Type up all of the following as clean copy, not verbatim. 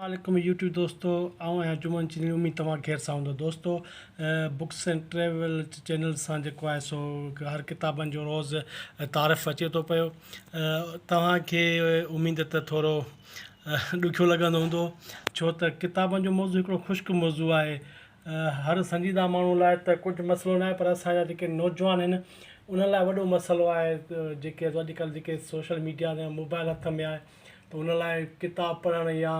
عليڪم يوٽيوب دوستو آئون آهيان جمن چنڙي اميد توهان خير سان هوندو دوستو بڪس اينڊ ٽريول چينل سان جيڪو آهي سو هر ڪتابن جو روز تعارف اچي ٿو پيو توهان کي اميد ته ٿورو ڏکيو لڳندو هوندو ڇو ته ڪتابن جو موضوع هڪڙو خشڪ موضوع آهي هر سنجيده ماڻهو لاء ته ڪجهه مسئلو ناهي پر اسان جا جيڪي نوجوان آهن انهن لاء وڏو مسئلو آهي جيڪي اڄڪلهه جيڪي سوشل ميڊيا يا موبائل هٿ ۾ آهي ته ان لاء ڪتاب پڙهڻ يا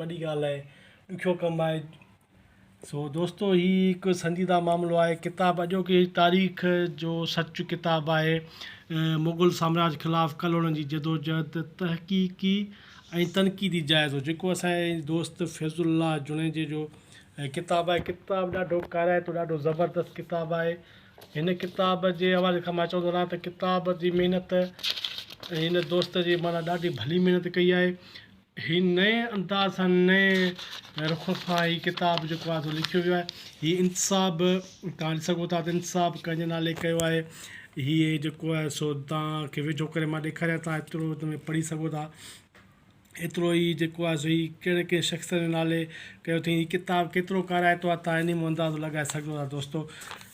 وڏي ڳالهه آهي ڏکيو ڪم آهي سو دوستو هي هڪ سنجيده معاملو آهي ڪتاب اڄوڪي تاريخ جو سچ ڪتاب آهي مغل سامراج خلاف ڪلهوڙن جي جدوجهد تحقيقي ۽ تنقيدي جائزو جيڪو اسان جي دوست فيض الله جوڻيجي جو ۽ ڪتاب آهي ڪتاب ڏاڍو ڪارائتو ڏاڍو زبردست ڪتاب آهي هن ڪتاب جي حوالي کان مان چوندو رهان ته ڪتاب جي محنت هن دوست جي معنيٰ ڏاڍي ڀلي محنت ڪئي آهي هي نئين انداز سان نئين رخ سان هي ڪتاب جيڪو آهي سو لکيو ويو آهي هي انتساب توهان ڏسي سگهو ٿا ته انتساب ڪنهن جي نالي ڪيو آهي هي جيڪو آهي سو توهان کي ويجهو ڪري مان ڏيکاريان توهان ايترو هن ۾ پڙهي سگهو ٿا ايترو ئي جيڪو آهي سو هي ڪهڙي ڪهڙي شخص جي نالي ڪيو اٿئين هي ڪتاب ڪيترو ڪارائتو آهي تان انهي مان اندازو لڳائي سگهو ٿا دوستو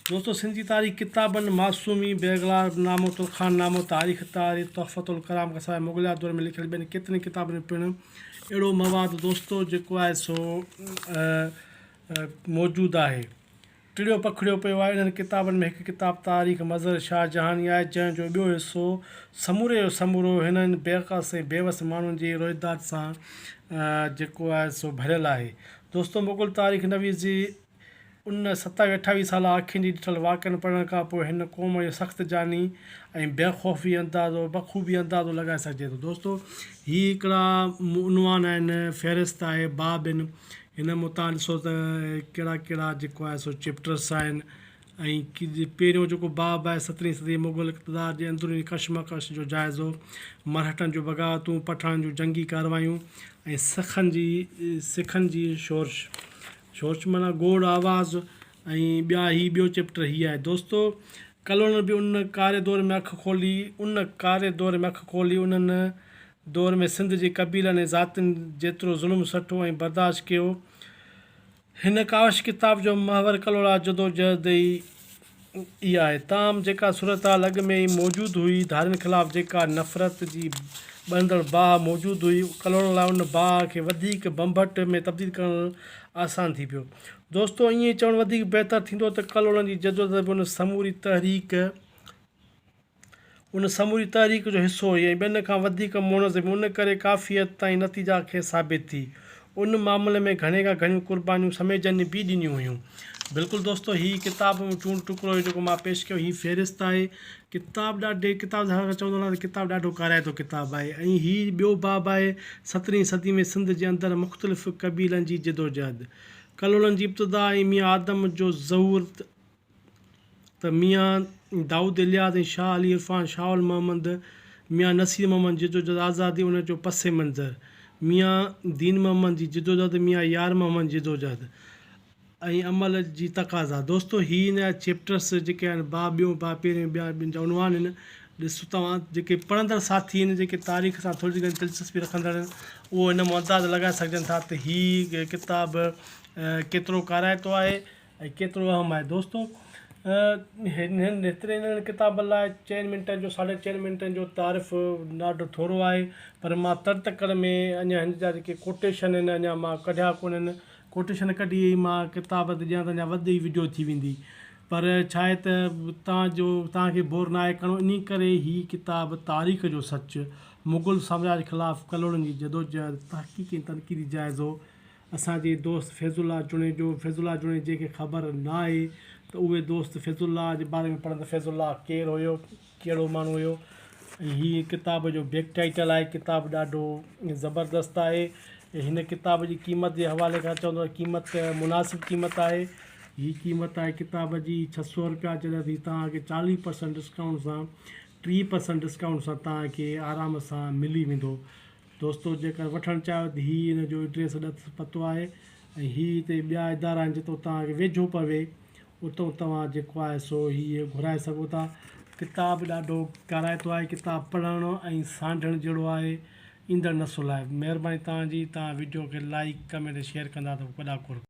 دوستو سنڌي تاريخ ڪتابن معصومي بيگلار نامو ترخان نامو تاريخ تاريخ تحفة الڪرام کان سواء مغليه دور ۾ لکيل ٻين ڪيترن ڪتابن ۾ پڻ اهڙو مواد دوستو جيڪو آهي سو موجود آهي ٽڙيو پکڙيو پيو آهي. انهن ڪتابن ۾ هڪ ڪتاب تاريخ مظهر شاهه جهاني آهي، جنهن جو ٻيو حصو سموري جو سمورو هنن بيڪس ۽ بيوس ماڻهن جي روئداد سان جيڪو آهي سو ڀريل آهي. دوستو مغل تاريخ نويس جي ان ستاويهه اٺاويهه سالا اکين جي ڏٺل واقعن پڙهڻ کان پوء هن قوم جو سخت جاني ۽ بيخوفي اندازو بخوبي اندازو لڳائي سگهجي ٿو. دوستو هي هڪڙا عنوان آهن، فهرست آهي، باب آهن، هن مان تان ڏسو ته ڪهڙا ڪهڙا جيڪو آهي سو چيپٽرس آهن ۽ پهريون جيڪو باب آهي سترهين صدي مغل اقتدار جي اندروني ڪشمڪش جو جائزو، مرهٽن جون بغاوتون، پٺاڻن جون جنگي ڪارروايون ۽ سکن جي سکن جي شورش، شورش معنيٰ گوڙ آواز، ۽ ٻيا هي ٻيو چيپٽر هي آهي دوستو ڪلهوڙن به ان ڪاري دور ۾ اک کولي ان ڪاري دور ۾ اک کولي انهن دور ۾ سنڌ جي قبيلن ۽ ذاتين جيترو ظلم سٺو ۽ برداشت ڪيو. هن ڪاوش ڪتاب جو محور ڪلهوڙا جدوجهد ئي آهي. تاهم جيڪا صورتحال اڳ ۾ ئي موجود هئي، ڌارين خلاف جيڪا نفرت جي ٻرندڙ باهه موجود هئي، ڪلهوڙن لاء ان باهه کي وڌيڪ ڀنڀٽ ۾ تبديل ڪرڻ آسان ٿي پيو. دوستو ائين چوڻ وڌيڪ بهتر ٿيندو ته ڪلهوڙن جي جدوجهد به ان سموري تحريڪ، ان سموري تحريڪ جو حصو هئي ۽ ٻين کان وڌيڪ منظم، ان ڪري ڪافي حد تائين نتيجا خيز ثابت ٿي. ان معاملي ۾ گهڻي کان گهڻيون قربانيون سميجن به ڏنيون هيون. بلڪل دوستو هي ڪتاب ۾ چونڊ ٽڪرو هيو جيڪو مان پيش ڪيو هي فهرست آهي ڪتاب ڏاڍي ڪتاب جي حوالي سان چوندو هلان ته ڪتاب ڏاڍو ڪارائتو ڪتاب آهي ۽ هي ٻيو باب آهي سترهين صدي ۾ سنڌ جي اندر مختلف قبيلن جي جدوجهد ڪلهوڙن جي ابتدا ۽ ميان آدم جو ظهور ته ميان دائود الياس ۽ شاهه علي عرفان شاهه المحمد، ميان نصير محمد جدوجھد آزادي ان جو پس منظر، ميان دين محمد جي جدوجھد، ميان يار محمد جدوجھد ۽ عمل جي تقاضا. دوستو هي ان جا چيپٽرس جيڪي آهن باب ٻيون باب پهريون ٻيا ٻن جا عنوان آهن ڏسو توهان جيڪي پڙهندڙ ساٿي آهن جيڪي تاريخ سان ٿوري گهڻي دلچسپي رکندڙ آهن اهو ان مان اندازو لڳائي سگهجن ٿا ته هي ڪتاب ڪيترو ڪارائتو آهي ۽ ڪيترو اهم آهي دوستو هن هيتري هنن ڪتابن لاء چئن منٽن جو ساڍي چئن منٽن جو تعارف ڏاڍو ٿورو آهي پر مان تڙ تڪڙ ۾ اڃا هن جا جيڪي ڪوٽيشن آهن اڃا مان ڪڍيا ڪونهن ڪوٽيشن ڪڍي مان ڪتاب تي ڏيان ته اڃا وڌ ئي وڊيو ٿي ويندي پر ڇا آهي ته تان جو توهان کي بور ناهي ڪرڻو انهي ڪري هي ڪتاب تاريخ جو سچ مغل سامراج خلاف ڪلهوڙن جي جدوجهد تحقيقي ۽ تنقيدي جائزو اسان جي دوست فيض الله جوڻيجو، فيض الله جوڻيجي کي خبر ناهي ته اهي دوست فيض الله جي باري ۾ پڙهن ته فيض الله ڪير هيو، ڪهڙو ماڻهو هيو ۽ هي ڪتاب جو بيڪ ٽائيٽل آهي، ڪتاب ڏاڍو زبردست آهي ۽ هن ڪتاب جي قيمت جي حوالي کان چوندو ته قيمت مناسب قيمت آهي، هي قيمت آهي ڪتاب جي 600 رپيا جڏهن ته هي توهان کي 40 پرسنٽ ڊسڪائونٽ سان 30 پرسنٽ ڊسڪائونٽ سان توهان کي آرام سان ملي ويندو. دوستو جيڪر وٺڻ چاهيو ته هي ان جو ايڊريس ڏٿ پتو آهي ۽ هي هتي ٻيا ادارا آهن جتو توهان کي ويجهو پوي اتو توهان جيڪو آهي سو هي گهرائي سگهو ٿا. ڪتاب ڏاڍو ڪارائتو آهي ڪتاب پڙهڻ ۽ سانڍڻ جهڙو آهي ايندڙ نسل لاء مهرباني توهان جي توهان وڊيو کي لائيڪ ڪمينٽ ۽ شيئر ڪندا ته وڏا قرب.